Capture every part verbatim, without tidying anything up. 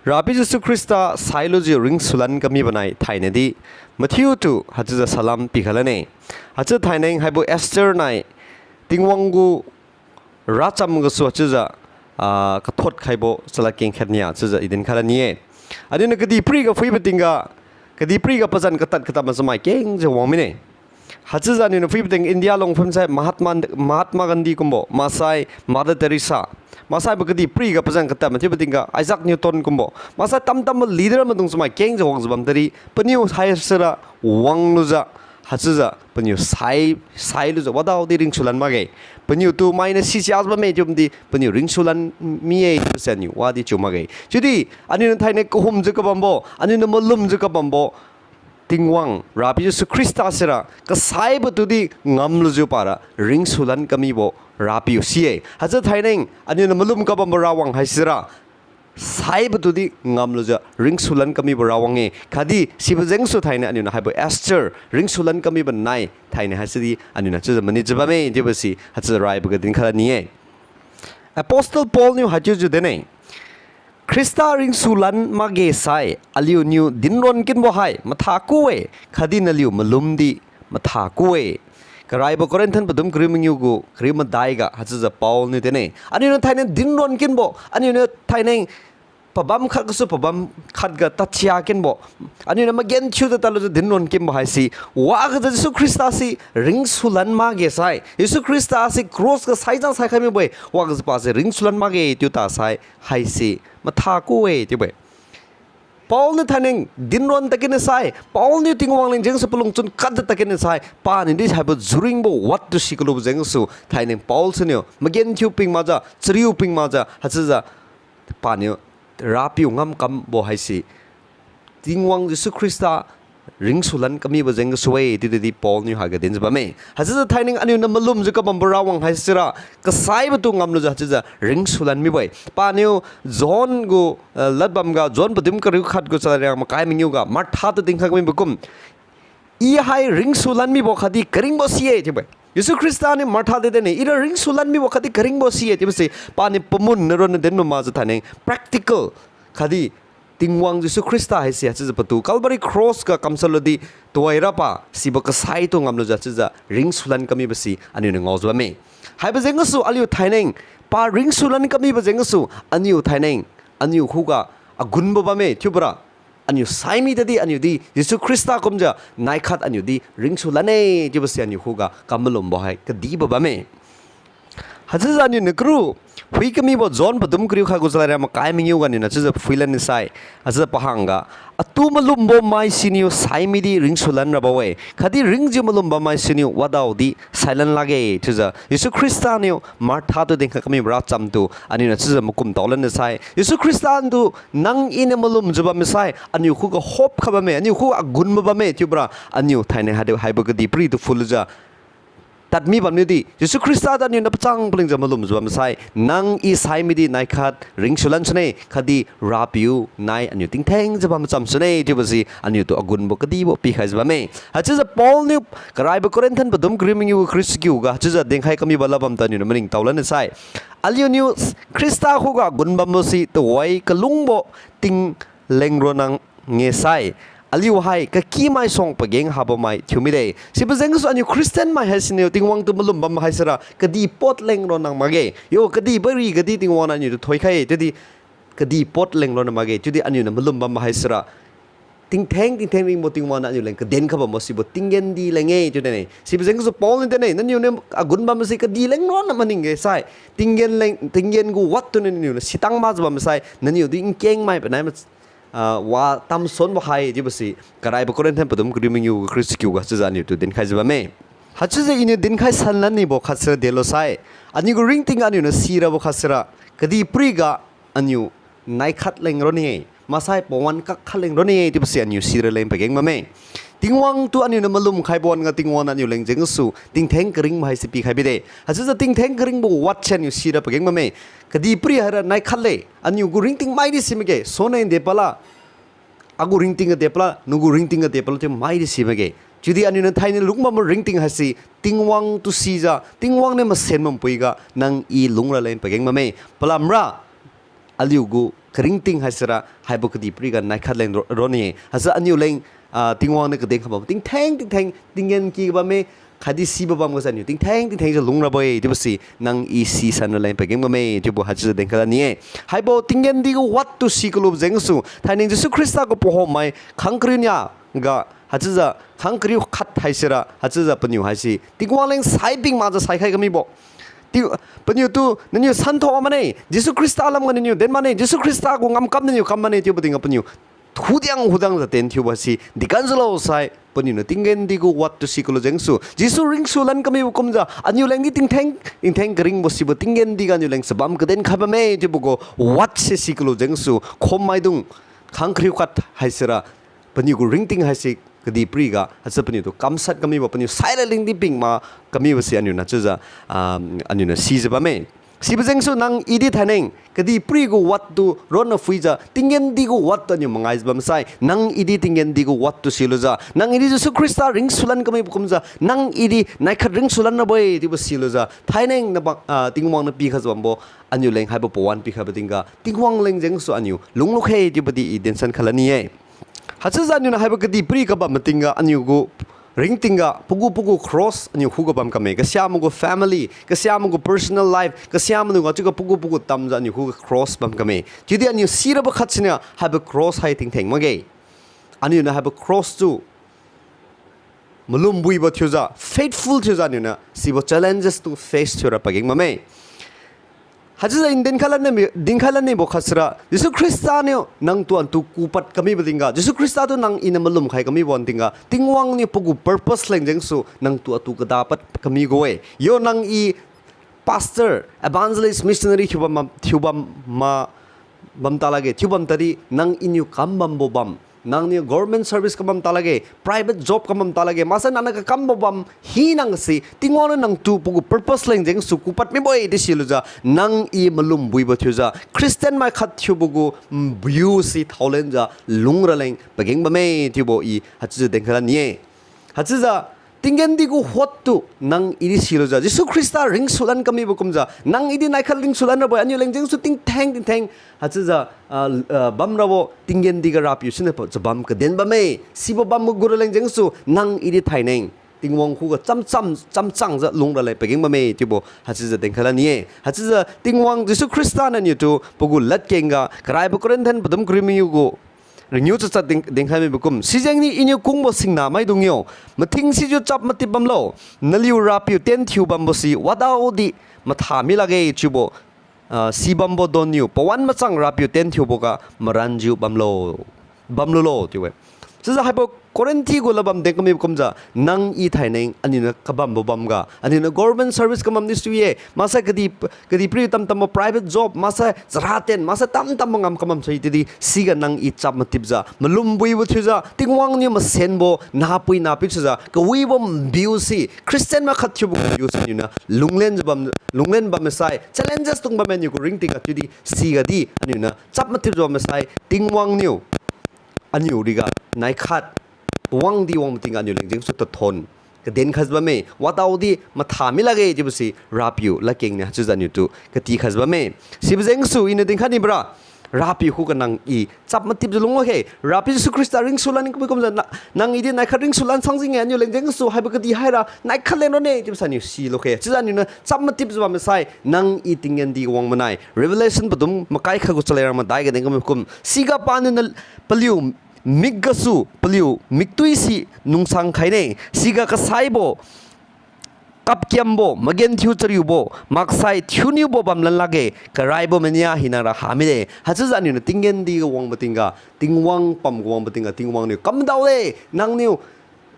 Rapiu Jesu Khrista sailujiu ringsulan kamibo nai thainai di mathiutu haichiujiu salam pikhai lane. Haichiu thainai haibo Esther nai Tingwang gu racham gasu haichiujiu, ah, kathot khaibo chalad kengkhat nia chiujiu i dinkhai lani-e. Aliuniu kadihpiriga phuibo tingga, kadihpiriga pazan katad katad machamai kengjiu wang mine. Haichiujiu aliuniu phuibo tingga India lung phumsai Mahatma, Mahatma Gandhi kumbo, maksai Mother Teresa, maksaibo kadihpiriga pazan katad mathiubo tingga Isaac Newton kumbo, maksai tamtambo leader maidung chamai kengjiu wangjiu bam tadi, paniu haisira wanglujiu, haichiujiu paniu sai, sailujiu wadaodi ringsulan makge. Paniutu mainiu sichiajiu bamme chiubamdi paniu ringsulan mi-e chiubo se aliu wadi chiu makge. Chiudi aliuniu thainai kahumjiu kabambo, aliuniu malumjiu kabambo, Tingwang Rapiu Jesu Khrista sira kasaibo tudi ngamlujiu para ringsulan kamibo Rapiu si-e. Haichiu thainai aliuniu malum kabambo Rawang haisira saibo tudi ngamlujiu ringsulan kamibo Rawang-e. Khatdi sibo jengsu thainai aliuniu haibo Esther ringsulan kamibo nai thainai haisidi aliuniu chiujiu manitjiu bamme chiubo si haichiujiu raiboga dinkhai lani-e. Apostle Paul niu haichiujiu dinne, Khrista ringsulan makge sai aliuniu dinron kinbo hai mathaku-e, khatdi naliu malumdi mathaku-e. Karaibo Corinthian padum kariu mangiu gu kariu madaiga haichiujiu Paul niu dinne, aliuniu thainai dinron kinbo, aliuniu thainai pabam khat gasu pabam khatga tadchia kinbo, aliuniu magenthiujiu tadlujiu dinron kinbo haise, wagajiu Jesu Khrista se ringsulan makge sai, Jesu Khrista se cross ga saijang saikhai mibo-e, wagajiu pase ringsulan makge chiu tasai haise mathaku-e chiubo-e. Paul niu thainai dinron tadkinna sai, Paul niu Tingwang leng jengsu palungchun kadjiu tadkinna sai, paniudi haibo juringbo wad tu si kalubo jengsu thainai Paul siniu magenthiu ping makjiu, chariu ping makjiu, haichiujiu paniu Rapiu ngamkambo haise Tingwang Jesu Khrista ringsulan kamibo jeng gasu-e chiudi Paul niu haiga dinjiu bamme. Haichiujiu thainai aliuniu malumjiu kabambo Rawang haisira kasaibo tu ngamlujiu haichiujiu ringsulan mibo-e. Paniu John gu, eh, ladbamga John padum kariu khat gu chalad riang makai mangiuga Martha tu dinkhai mibo kum, I hai ringsulan mibo khatdi karingbo si-e chiubo-e. Jesu Khrista niu Martha di dinne, ira ringsulan mibo khatdi karingbo si-e chiubo se, paniu pamun na ronna dinbo makjiu thainai practical khatdi Tingwang Jesu Khrista haise haichiujiu patu Calvary cross ga kamshalu di tuhoira pa sibo kasaitu ngamlujiu haichiujiu ringsulan kamibo si aliuniu ngaojiu bamme. Haibo jeng gasu aliu thainai pa ringsulan kamibo jeng gasu aliu thainai aliu khuga agunbo bamme chiubora aliu saimi tadi aliudi Jesu Khrista kumjiu naikhat aliudi ringsulan-e chiubo si aliu khuga kamalumbo hai kadibo bamme. Haichiujiu aliuniu karu phui kamibo John padum kariu khat gu chalad riang makai mangiuga aliuniu chiujiu phuilan sai, haichiujiu pahangga, atu malumbo mai siniu saimidi ringsulan rabo-e, khatdi ringjiu malum bammai siniu wadaodi sailan lakge chiujiu Jesu Khrista niu Martha tu dinkhai kamibo racham tu aliuniu chiujiu makum taolan sai, Jesu Khrista tu nang iniu malumjiu bamme sai aliu khuga hope kha bamme, aliu khuga agunbo bamme chiubora aliu thainai haibo kadihpiri tu phulujiu tadmi bamniudi Jesu Khrista tu aliuniu pachang palingjiu malumjiu bamme sai, nang I saimidi naikhat ringsulan sune khatdi Rapiu nai aliu tingthengjiu bam macham sune chiubo si aliutu agunbo kadibo pikhaijiu bamme. Haichiujiu Paul niu karaibo Corinthian padum kariu mangiu gu kariu chakiuga haichiujiu dinkhai kamibo ladbam tu aliuniu maningtaolan sai, aliuniu Khrista khuga gunbambo si tuhoi kalungbo ting leng ronna nge sai, aliu hai kakimai suang pageng habomai thiumide. Sibo jeng gasu aliu Christian mai haisiniu Tingwang tu malum bam haisira kadihpot leng ronna makge. Yo, kadihpiri gadi Tingwang niu aliutu thoikhai-e chiudi kadihpot leng ronna makge. Chiudi aliuniu malum bam haisira tingtheng tingtheng ringbo Tingwang niu aliu leng kaden kha bambo sibo tinggen di leng-e chiu dinne. Sibo jeng gasu Paul niu dinne, naliuniu agun bambo si kadih leng ronna maningge sai, tinggen leng, tinggen gu wad tu naliuniu sitang makjiu bam sai, naliudi nkengmai panai ma, ah, wa tamsuanbo hai chiubo si karaibo Corinthian padum kariu mangiu gu kariu chakiuga haichiujiu aliutu dinkhaijiu bamme. Haichiujiu iniu dinkhai sanlan nibo khat sira delo sai, aliu gu ringting aliuniu sirabo khat sira kadihpiriga aliu naikhat leng ronna-e, maksai pawan kak khat leng ronna-e chiubo si aliu sira leng pageng bamme. Tingwang tu aliuniu malum khaibo wan-ga Tingwang niu aliu leng jeng gasu tingtheng karingbo haise pikhai bide. Haichiujiu tingtheng karingbo wad se aliu sira pageng bamme. Kadihpiri haira naikhat le, aliu gu ringting maidi si makge, sone de pala, agu ringting ga de pala, nagu ringting ga de pala chiu maidi si makge. Chiudi aliuniu thainai lungbambo ringting haise Tingwang tu sijiu, Tingwang niu masen bampuiga nang I lungra leng pageng bamme. Palamra aliu gu karingting haisira haibo kadihpiriga naikhat leng ro-, roni-e. Haichiujiu aniu leng, ah, Tingwang niu kaden khabam tingtheng tingtheng tinggen kiga bamme, khatdi sibo bamga sa aniu tingtheng tingthengjiu lungrabo-e chiubo si nang i sisan raleng pageng bamme chiubo haichiujiu denkhalan ni-e. Haibo tinggen di gu wat tu si kalu jengsu thaineng Jesu Khrista gu pahommai khang kariu nia ga haichiujiu khang kariu khat haisira haichiujiu paniu haise Tingwang leng saiping makjiu saikhai kamibo. Ti-, paniu tu naniu santho mane, Jesu Khrista lamga naniu den mane, Jesu Khrista gu ngamkam naniu kam mane chiubo tingga paniu hudiang hudiangjiu ten thiubo si dikan jalo sai, paniu niu tinggen di gu wat tu si kalu jengsu Jesu ringsu lan kamibo kumjiu aniu leng di tingtheng tingtheng karingbo sibo tinggen di ga aniu leng chabam kaden khai bamme chiubo gu wat se si kalu jengsu khommaidung khang kariu khat haisira paniu gu ringting haise kadihpiriga haichiujiu paniu tu kamshat kamibo paniu saira leng di ping mak kamibo si aniu niu chiujiu, ah, aniu niu sijiu bamme. Sibo jengsu nang i di thaineng kadihpiri gu wat tu ronna phuijiu tinggen di gu wat tu aniu mangaijiu bamsai nang i di tinggen di gu wat tu silujiu nang i di Jesu Khrista ringsu lan kamibo kumjiu nang i di naikhat ringsu lan rabo-e chiubo silujiu thaineng naba, ah, Tingwang niu pikhaijiu bambo aniu leng haibo pawan pikhaibo tingga Tingwang leng jengsu aniu lunglu khe chiubo di i dinsan khalan ni-e. Haichiujiu aniu niu haibo kadihpiri kabam matingga aniu gu ringtingga pagu pagu cross aniu khuga bam kamme, kasiamagu family, kasiamagu personal life, kasiamagu chiuga pagu pagu tamjiu aniu khuga cross bam kamme. Chiudi aniu sirabo khat siniu haibo cross hai tingtheng makge. Aniu niu haibo cross tu malumbuibo thiujiu, faithful thiujiu aniu niu sibo challenges tu face thiura pageng bamme. Haichiujiu i dinkhailan ni, dinkhailan nibo khat sira Jesu Khrista niu nangtu antu kupad kamibo tingga, Jesu Khrista tu nang i niu malum khai kamibo tingga Tingwang niu pagu purpose leng jengsu nangtu atu kada pad kami gu-e. Yo nang i pastor, evangelist, missionary thiubam, thiubam ma, bam ta lakge, thiubam tadi nang i niu kam bambo bam, nangniu government service kam bam ta lakge, private job kam bam ta lakge, maksai nangniu kakambo bam hina si Tingwang niu nangtu pagu purpose leng jengsu kupad mibo-e di silujiu nang i malumbuibo thiujiu Christian mai khat thiubo gu, mm, view si thaolenjiu lungra leng pageng bamme chiubo i haichiujiu dinkhailan ni-e. Haichiujiu tinggen di gu wat tu nang i di silujiu Jesu Khrista ringsu lan kamibo kumjiu nang i di naikhat ringsu lan rabo-e, aniu leng jengsu tingtheng tingtheng haichiujiu, ah, ah, bamrabo tinggen di ga Rapiu siniu pa chabam kaden bamme. Sibo bam gu ra leng jengsu nang i di thaineng Tingwang khuga chamcham chamchangjiu lungra leng pageng bamme chiubo haichiujiu dinkhailan ni-e. Haichiujiu Tingwang Jesu Khrista niu aniu tu pagu ladkeng ga karaibo Corinthian padum kariu mangiu gu ringiu chachat ding, dinkhai mibo kum, sijengniu iniu kungbo singna maidung yo, mathing sijiu chap matip bamlo, naliu Rapiu tien thiu bambo si wadaodi matha mi lakge chiubo, ah, sibambo donniu pawan machang Rapiu tien thiuboga maranjiu bamlo, bamlulo chiu-e. Chiujiu haibo Corinth gu ladbam deng kamibo kumjiu nang i thaineng aniu niu kabambo bamga, aniu niu government service kabam di sui-e, maksai kadih, kadihpiri tamtambo private job, maksai charaten, maksai tamtambo ngam kabam sui tidi siga nang i chap matipjiu malumbuibo thiujiu Tingwang niu masenbo nahpui nahpiu chiujiu kawibo mbiu si Christian mai khat thiubo mbiu si aniu niu lunglen bam, lunglen bam masai challenges dung bamme aniu gu ringting ga chiudi siga di aniu niu chap matipjiu bam masai Tingwang niu aniu riga naikhat pawang di wang matingga aniu leng jengsu tathon kaden khaijiu bamme, wadaodi matha mi lakge chiubo si Rapiu ladkeng niu haichiujiu aniu tu kati khaijiu bamme. Sibo jengsu iniu dinkhai nibora, Rapiu khuga nang i chap matipjiu lunglo khe, Rapiu Jesu Khrista ringsu lan kami kumjiu na, nang i di naikhat ringsu lan sang jing-e, aniu leng jengsu haibo kadih haira naikhat leng rone chiubo sai aniu silo khe. Chiujiu aniu niu chap matipjiu bam masai nang i tinggen di wang manai. Revelation padum makai khat gu chalera madai ga deng kamibo kum, siga paniu na paliu mik gasu paliu miktui si nungsang khaine, siga kasaibo, kapkiambo, magenthiu chariubo, maksai thiuniubo bamlan lakge, karaibo mania hina ra ha mide. Haichiujiu aniu niu tinggen di ga wang matingga, Tingwang pam ga wang matingga, Tingwang niu kam madao de, nangniu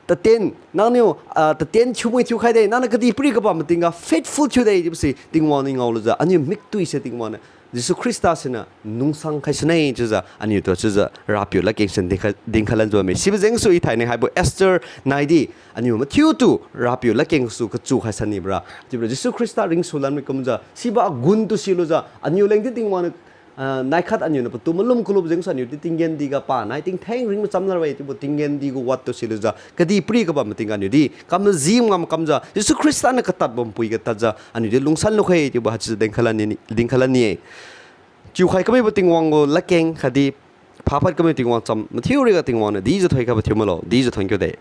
taten, nangniu, ah, taten thiumui thiukhai de, nangniu kadihpiri kabam matingga faithful thiu de chiubo si Tingwang niu ngaolujiu aniu miktui se Tingwang niu Jesu Khrista siniu nungsang khai sune chiujiu aniu tu chiujiu Rapiu ladkeng sen dinkhai, dinkhai lanjiu bamme. Sibo jengsu i thaineng haibo Esther naidi aniu mathiutu Rapiu ladkeng su kachu khai san nibora, chiubora Jesu Khrista ringsu lan mi kumjiu sibo agun tu silujiu aniu leng di Tingwang niu, ah, naikhat aniu niu patu malum kalubo jengsu aniu di tinggen di ga pa nai tingtheng ring macham lar-e chiubo tinggen di gu wat tu silujiu kadihpiri kabam matingga aniu di kam majim ngam kamjiu Jesu Khrista niu katadbo npui ga tadjiu aniu di lungsan lukhe chiubo haichiujiu dinkhai lan ni, dinkhai lan ni-e. Chiukhai kamibo Tingwang gu ladkeng khatdi phapad kamibo Tingwang cham mathiu riga Tingwang niu dijiu thoi khaibo thiu milo, dijiu thon kiu de.